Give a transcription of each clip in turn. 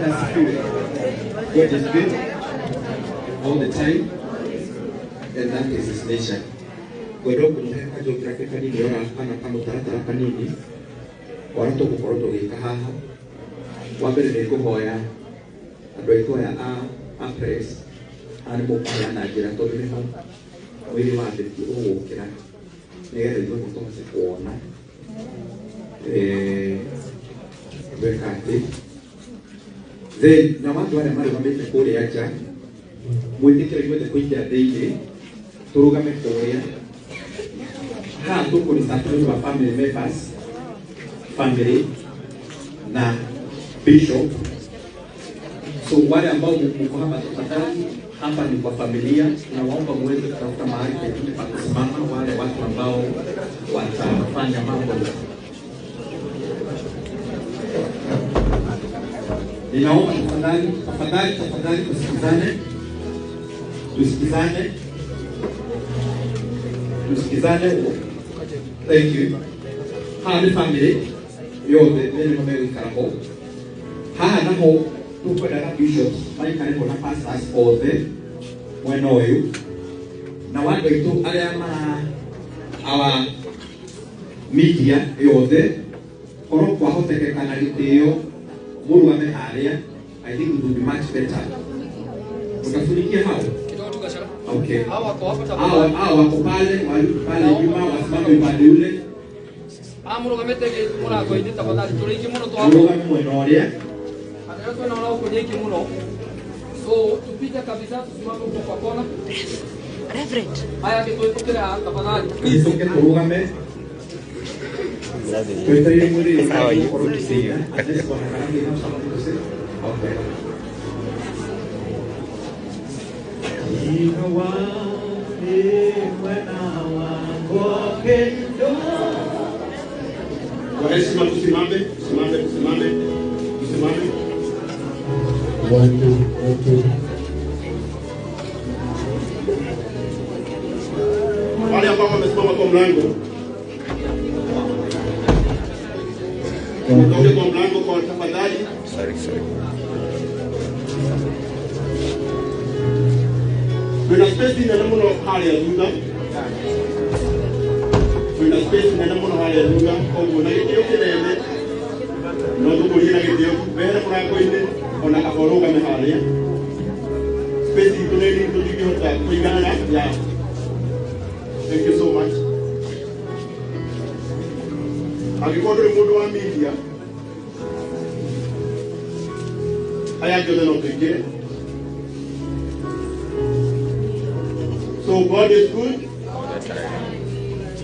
Bwana asifiwe. God is good all the time, and that is his nature. Ngwenda kũmũhe kageography kanini ora kana kamũtaratara kanini ora tũgũkorwo tũgĩka haha. Wa mbere nĩ ngũhoya andũ aitũ aya a press haha nĩ mũkũheana njĩra tondũ nĩho mwĩrĩ wa Betty ũgũkĩra nĩgetha ithuothe tũhote kuona gwĩka atĩ. Then na andũ arĩa marũgamĩte kũrĩa nja, mwĩtĩkĩre ithuothe kũingĩra thĩinĩ, tũrũgame kũrĩa haha tũkũresearch wa family members, family na bishop. So wale ambao mko hapa, tafadhali, hapa ni kwa familia, tunawaomba muweze kutafuta mahali pengine pa kusimama, wale watu ambao watafanya mambo. Ninaomba tafadhali, tafadhali, tafadhali tusikizane, tusikizane, tusikizane. Thank you. Haha nĩ family yothe nĩ megũikara ho. Haha naho tũkwendaga bishops maikare ho na pastors othe mwena ũyũ, na andũ aitũ arĩa mara our media yothe, korwo kwahotekeka na gĩtĩo mũrũgame harĩa, I think it would be much better. Utafunikia hao? Okay. Hawa wako hapo. Hao wako pale, wali pale nyuma wasimame upande ule. Ah, mũrũgamĩte mũrango-inĩ tafadhali, tũrĩ aingĩ mũno twa Mũrũgame mwena ũrĩa. Andũ arĩa twĩnao na gũkũ nĩ aingĩ mũno, so tupite kabisa, tusimame huko kwa kona. Reverend. Haya, angĩ tũhĩtũkĩre haha tafadhali, please. Tũke tũrũgame. Twetereire mwĩrĩ. How are you? Good to see you. Unless Bwana Karangi have something to say. Okay. Inua mwena wako kendo. Kwa heshima tusimame, tusimame, tusimame, tusimame. One, two, one, two. Wale ambao wamesimama kwa mlango, mtoke kwa mlango kwa tafadhali. Sorry, sorry. Twina space nene muno harĩa thutha. Twina space nene muno harĩa thutha, koguo na gĩtĩo kĩnene no tũkũrie na gĩtĩo wehere mũrango-inĩ ona kaba ũrũgame harĩa. Space itũ nĩ nini, tũtingĩhota kũiganana. Yeah. Thank you so much. Angĩkorwo ndũrĩ mũndũ wa media, aya angĩ othe no tũingĩre. So God is good.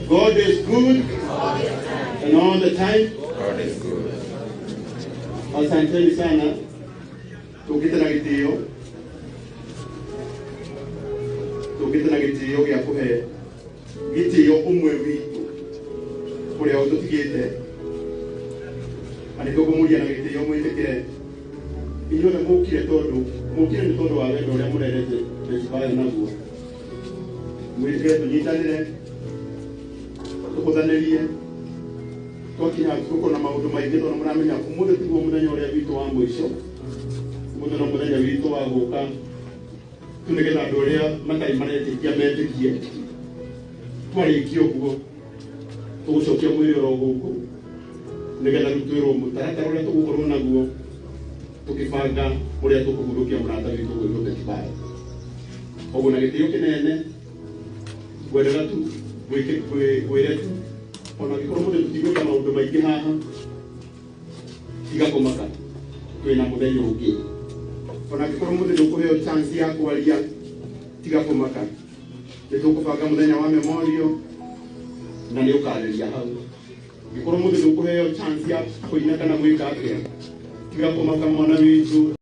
God is good. And all the time. God is good. Asanteni sana. Tũkĩte na gĩtĩo. Tũkĩte na gĩtĩo gĩa kũhe gĩtĩo ũmwe witũ ũrĩa ũtũtigĩte. Na nĩ tũkũmũria na gĩtĩo mwĩtĩkĩre. Inyuothe mũkire tondũ mũkire nĩ tondũ wa wendo ũrĩa mũrerete Betsy naguo. Mwĩtĩkĩre tũnyitanĩre, tũhũthanĩrie, twakinya gũkorwo na maũndũ maingĩ tondũ mũramenya ũmũthĩ tiguo mũthenya ũrĩa witũ wa mũico. Ũmũthĩ no mũthenya witũ wa gũka tu nĩgetha andũ arĩa matarĩ maretĩkia metĩkie. Twarĩkia ũguo tũgũcokia mwĩrĩ oro gũkũ nĩgetha rĩu twĩrwo mũtaratara ũrĩa tũgũkorwo naguo tũkĩbanga ũrĩa tũkũhurũkia mũrata witũ gwĩtwo Betty Bayo. Koguo na gĩtĩo kĩnene ngwendaga tu ngwĩre tu ona angĩkorwo mũthĩ tũtigwĩka maũndũ maingĩ haha, tiga kũmaka, twĩna mũthenya ũngĩ. Ona angĩkorwo mũthĩ ndũkũheo chance ya kwaria, tiga kũmaka, nĩ tũkũbanga mũthenya wa memorial na nĩ ũkarĩria hau. Angĩkorwo mũthĩ ndũkũheo chance ya kũina kana gwĩka atĩa, tiga kũmaka mwana witũ.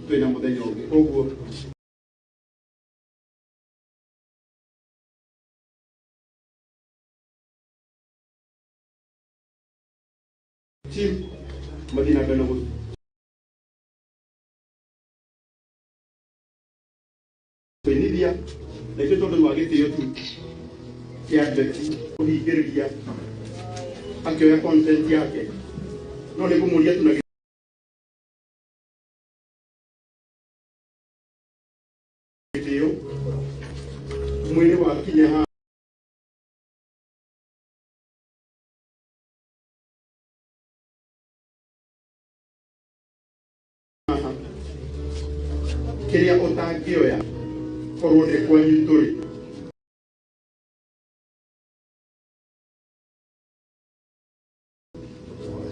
Twĩna mũthenya ũngĩ. Koguo team mathiĩ na mbere na gũtũinithia na ithuĩ tondũ wa gĩtĩo tu kĩa Betty kũhingĩrĩria Akĩoya content yake no nĩ ngũmũria tu na gĩtĩo mwĩrĩ wakinya haha kĩrĩa ũtangĩoya korwo nĩ kwanyu tũrĩ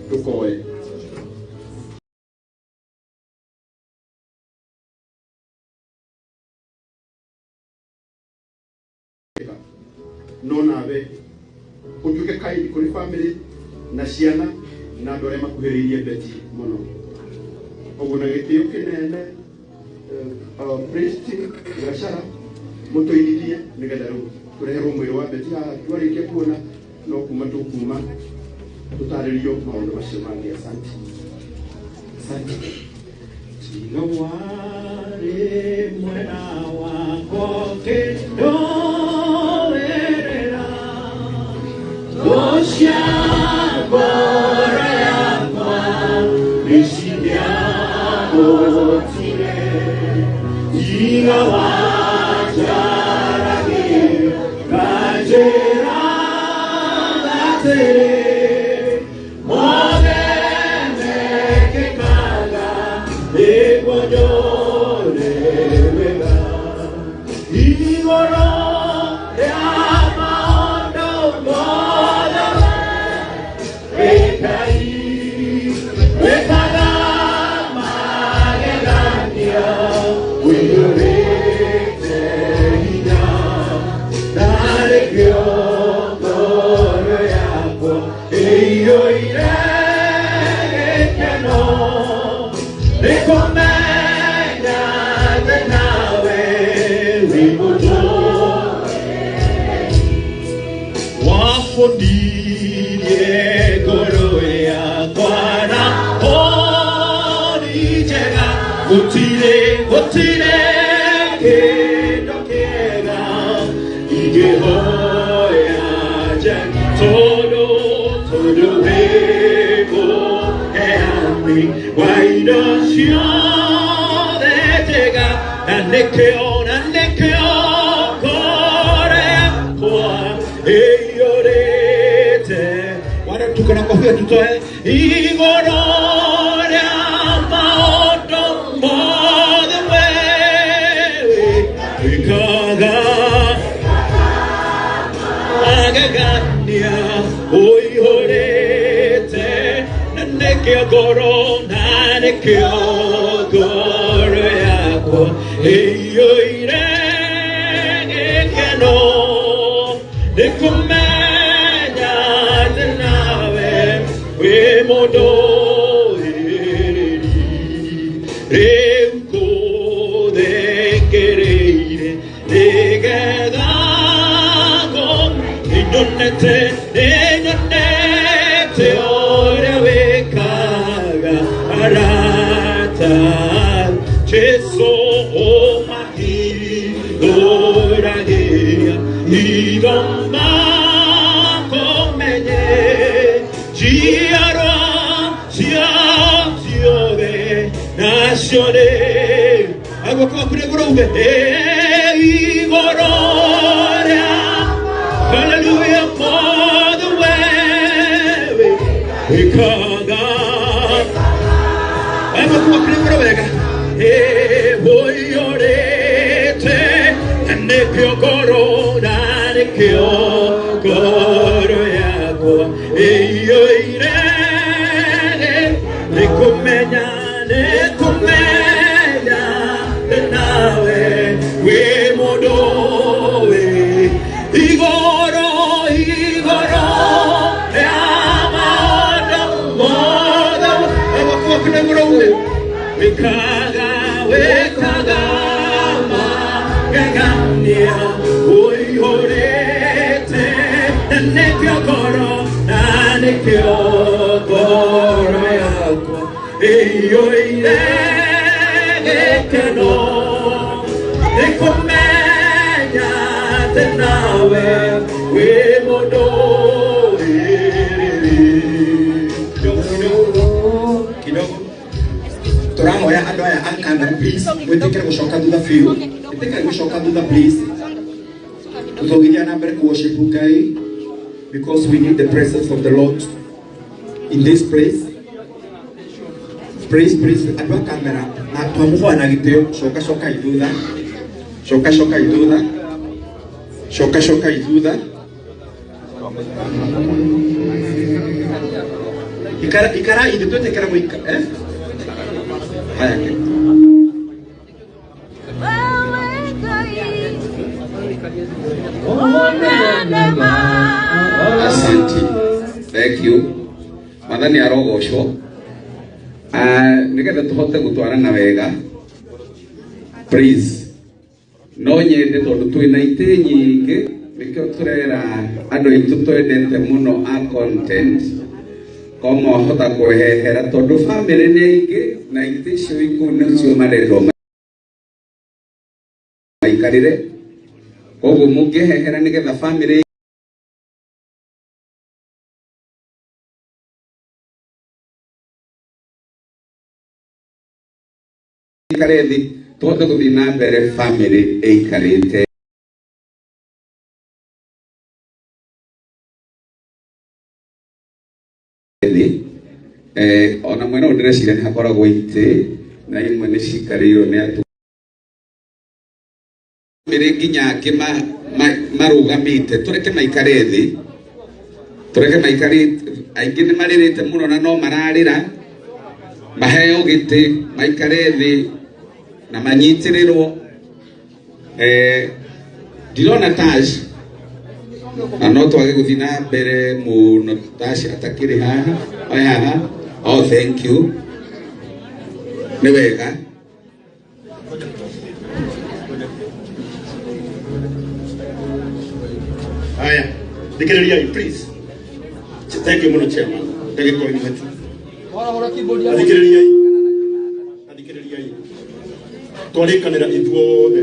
ndũkoe. No nawe ũtuĩke kind kũrĩ family na ciana na andũ arĩa makuhĩrĩirie Betty mũno. Ũguo na gĩtĩo kĩnene priest Gachara mũtũinithie nĩgetha rĩu tũreherwo mwĩrĩ wa Betty haha twarĩkia kuona no kuma tũkuma tũtarĩrio maũndũ macio mangĩ. Asante. Asante. Tiga warĩ mwena wakwa ũkĩndũĩrĩra thũ cia ngoro yakwa nĩcindiahotire. Tiga wanjaragia nganjĩra atĩrĩ mothe mekĩkaga nĩguo nyone wega igũrũ rĩa maũndũ mothe wĩ Ngai wĩkaga magegania ũiyũrĩte hinya na nĩkĩo ngoro yakwa ĩiyũire gĩkeno nĩ kũmenya atĩ nawe wĩ mũtũũrĩri wahonirie ngoro yakwa na honi njega gũtirĩ gũtirĩ kĩndũ kĩega ingĩhoya njega tondũ tondũ wĩ mũheani wa indo ciothe njega na nĩkĩo na nĩkĩo ngoro yakwa ĩiyũrĩte wana tuko na kofia tutoe igũrũ rĩa maũndũ mothe we wĩkaga magegania ũihũrĩte na nĩkĩo ngoro na nĩkĩo ngoro yakwa ĩiyũire gĩkeno nĩ kũmenya atĩ nawe wĩ mũndũrĩrĩri rĩu ngũthĩkĩrĩire nĩgetha nĩnyonete nĩnyonete ũrĩa wĩkaga arata Jesu ũmahingũragĩria hitho makũmenye njiarwa ciao ciothe nacio nĩ aguoko gwaku nĩguo uge igũrũ rĩa Hallelujah for the way wĩkaga aguoko gwaku nĩguo wega ũiyũrĩte na nĩkĩo ngoro na nĩkĩo ngoro yakwa ĩiyũire nĩ kũmenya nĩ kũmenya atĩ nawe wĩ mũndũ wĩ igũrũ igũrũ rĩa maũndũ mothe aguoko gwaku nĩguo uge wĩkaga wĩkaga magegania ũihũrĩte na nĩkĩo ngoro na nĩkĩo ngoro yakwa ĩiyũire gĩkeno nĩ kũmenya atĩ nawe wĩ mũndũrĩrĩri. Mwĩtĩkĩre gũcoka thutha biũ. Ĩtĩkĩre gũcoka thutha please. Tũtũgithia na mbere worship Ngai because we need the presence of the Lord in this place. Please, please, andũ a kamera na twamũhoya na gĩtĩo, coka coka ithutha, coka coka ithutha, coka coka ithutha. Ikara ikara ithe twĩtĩkĩra gũika eh? Haya ke. Asante. Thank you. Mwathani arogocwo. Nigetha tuhote gutwarana wega. Please. No nyende tondu twina itĩ nyingĩ nĩkĩo tũrera andũ aitũ twendete mũno a content ko mwahota kwehehera tondu family nĩ aingĩ na itĩ icio ikũu nĩcio marendwo maikarĩre koguo mũngĩhehera nĩgetha family ikare thĩ tũhote gũthiĩ na mbere family ĩikarĩte thĩ. Ona mwena ũyũ ndĩreciria nĩ hakoragwo itĩ na imwe nĩ cikarĩirwo nĩ atu family nginya angĩ marũgamĩte tũreke maikare thĩ, tũreke maikare. Aingĩ nĩ marĩrĩte mũno na no mararĩra, maheo gĩtĩ maikare thĩ na manyitĩrĩrwo. Ndirona Taj na no twage gũthiĩ na mbere mũno Taj atakĩrĩ haha. Oe haha. Oh, thank you, nĩ wega. Haya, thikĩrĩriai please. Thank you mũno chairman, ndagĩka o ĩmwe tu. Hora keyboard yako. Thikĩrĩriai, thikĩrĩriai, twarĩkanĩra ithuothe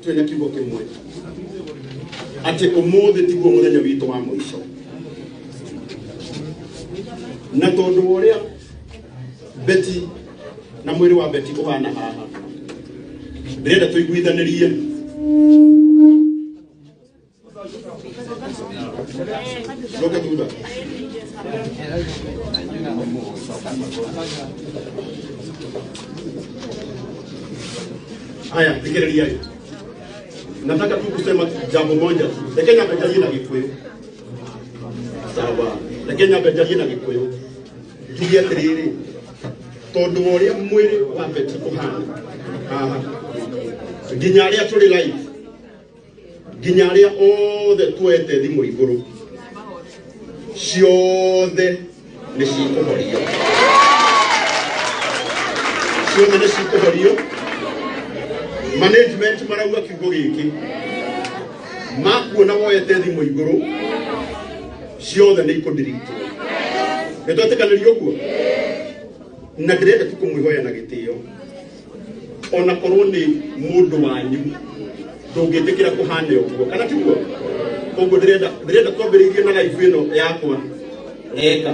twĩna kiugo kĩmwe atĩ ũmũthĩ tiguo mũthenya witũ wa mũico, na tondũ wa ũrĩa Betty na mwĩrĩ wa Betty ũhana haha, ndĩrenda tũiguithanĩrie. Coka thutha. Haya, thikĩrĩriai, nataka tu kusema jambo moja tu. Reke nyambe njarie na Gĩkũyũ, sawa? Reke nyambe njarie na Gĩkũyũ, njuge atĩrĩrĩ, tondũ wa ũrĩa mwĩrĩ wa Betty ũhana haha, nginya arĩa tũrĩ live, nginya arĩa othe tuoete thimũ igũrũ, ciothe nĩ cikũhorio, ciothe nĩ cikũhorio. Management marauga kiugo gĩkĩ, makuona woete thimũ igũrũ, ciothe nĩ ikũdiritwo. Nĩ twetĩkanĩria ũguo? Na ndĩrenda tu kũmwĩhoya na gĩtĩo, ona korwo nĩ mũndũ wanyu, ndũngĩtĩkĩra kũhane ũguo, kana tiguo? Koguo ndĩrenda twambĩrĩirie na live ĩno yakwa reka.